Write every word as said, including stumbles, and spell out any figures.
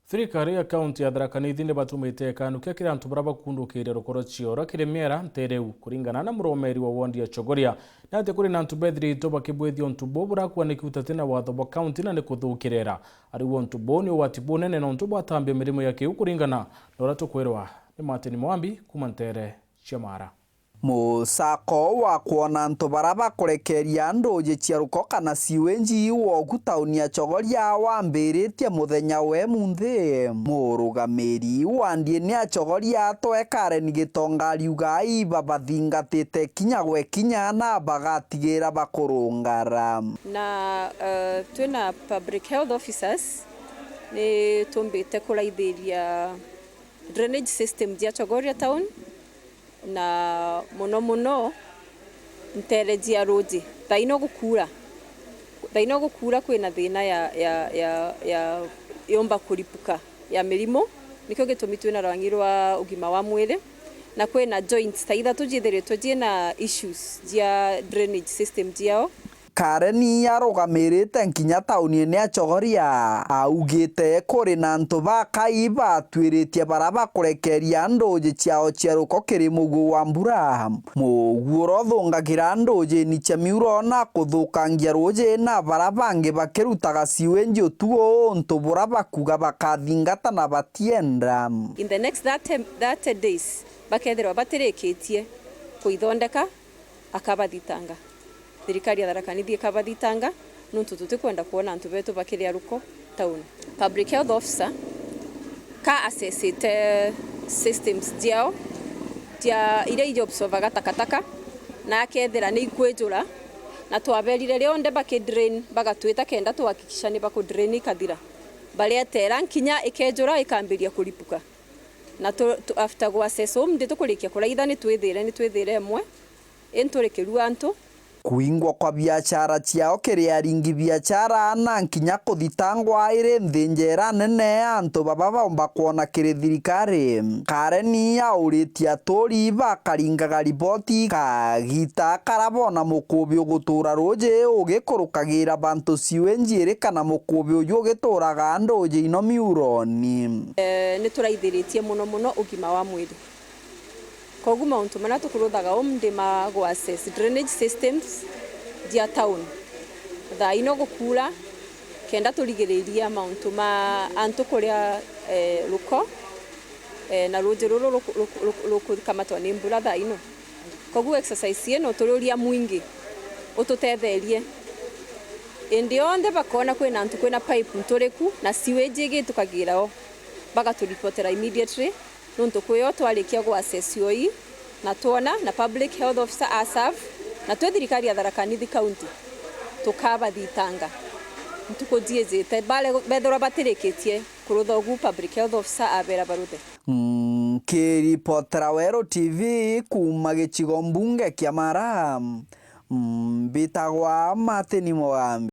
Thirikari ya kaunti ya Tharaka Nithi ni batumite kanukia kiri antu baria bakundukiria rukoro cioro kiri miera ntereu. Kuringana na muromeri wa wondi ya Chogoria, ni ati kuri na antu bethiritwe bakibwithia untu buu burakuaniki utati na watho bwa kaunti na ni kuthukirira. Ariu untu buu ni ugwati bunene nontu bwatambia mirimo ya kiu, kuringana na uria tukwirwa ni Martin Mwambi kuma ntere cia Mara. Musako wa kwona antu baria bakurekeria nduji cia ruko kana siwenji woku tauni ya Chogoria wambiritie muthenya we munthi. Murugamiri wa ndiini ya Chogoria atwe Karen Gitonga ariuga iba bathingatite kinya gwe kinya na bagatigira bakurungara. Na, eh, twina public health officers, ni tumbite kuraithiria drainage system cia Chogoria town, na muno muno ntere cia ruji. Thaino gukuura, thaino gukuura kwina thina ya, ya, ya, ya yomba kuripuka ya mirimo, nikio gitumi twina rwangi rwa ugima wa mwiri, na kwina joints ta ithatu ciithiritwe ciina issues cia drainage system ciao. Karen arugamirite nkinya tauniine ya Chogoria, augite kuri na antu bakai batwiritie baria bakurekeria nduji ciao cia ruko kiri muguo wa mbura. Muguo uria uthungagira ndujini cia miuro na kuthukangia ruji na baria bangi bakirutaga siwenji utugo untu buria bakuga bakathingata na batienda. In the next thirty, thirty days, bakethirwa batirikitie kuithondeka, akabathitanga. Thirikari ya Tharaka Nithi ikabathitanga, nontu tutikwenda kwona antu betu bakiria ruko town. Public health officer ka assessite systems ciao cia iria ijobsovaga takataka, na akethira ni ikwijura, na twaberire rionthe baki drain, bagatwita kenda tuhakikisha ni baku drain ikathira. Barietera nkinya ikejura ikambiria kuripuka. Na tu, tu, after gwa assess uu, ndi tukurikia kuraitha, ni twithire, ni twithire imwe, i nturi kirua antu. Kuingwa kwa biachara ciao kiri aringi biachara na nkinya kuthitangwa iri nthi njera nene ya antu baba baumba kwona kiri thirikari. Karen auritie aturi bakaringaga riboti kagita karia bona mukubi ugutura ruji ugikurukagira bantu siwenji iri kana mukubi uju ugituraga nduji ino miuroni. Eh, ni turaithiritie muno muno ugima wa mwiri. Kogu mauntu maria tukuruthaga uu ndi ma gu assess drainage systems cia town. Thaa ino gukuura, kenda turigiriria mauntu ma antu kuria, eh, ruko, eh, na ruji ruru ruku-, ruku-, ruku-, rukukamatwa ni mbura thaa ino. Kogu exercise ino turiuria mwingi ututetherie. Indi yonthe bakona kwina antu kwina pipe nturiku na sewage igitukagira o, bagaturipotera immediately. Nontu kwi o twarikia gu assess oi, na twona, na public health officer a serve, na twi thirikari ya Tharaka Nithi County, tukabathitanga ntuku ciijite. Bare-, bethirwa batirikitie kurutha ugu, public health officer abera baruthe. Nkiripotera Weru T V kuuma gicigo mbunge kia Mara, mbitagwa Martin Mugambi.